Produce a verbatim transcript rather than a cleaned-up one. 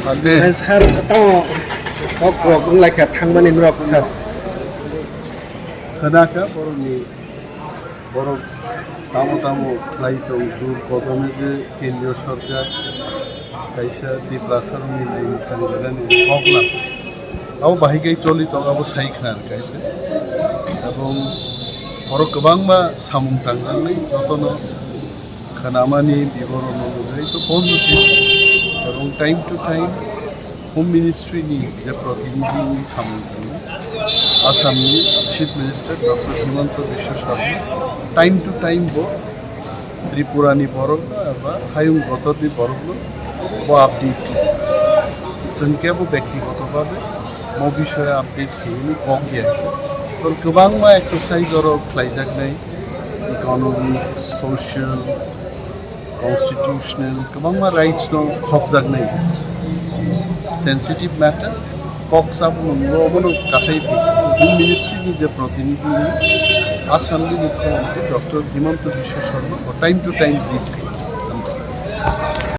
Sir, tamo kok rok wng lai kha thangmani norok, sir. Khna kha borokni, borok tamo tamo khlai tong, jur kodome je kendriyo sorkar kaisa Tiprasa rokni line thani rwnani kok lang. Abo bahai khe choli tong, abo sai khna kha. Ebong borok kwbangma samung tangjaknai, jotono khnamani biboronno nugwi to positive. Ebong time to time Home Ministry ni je protinidhi ni samung tangwi Assam ni Chief Minister Doctor Himanta Biswa Sarma time to time bo Tripura ni borok no eba hayung kotor ni borok no bo update khlai. Chwng kebo bektigoto babe mo bishoyo update khlaiwi kok ya. Tol kwbangma exercise oro khlaijaknai, economic, social, constitutional, kwbangma rights no khopjaknai. Sensitive matter, kok sabmung no obono kasai phi. Home Ministry ni je protinidhi ni Assam ni Mukhyamantri Doctor Himanta Biswa Sarma bo time to time brief khlai.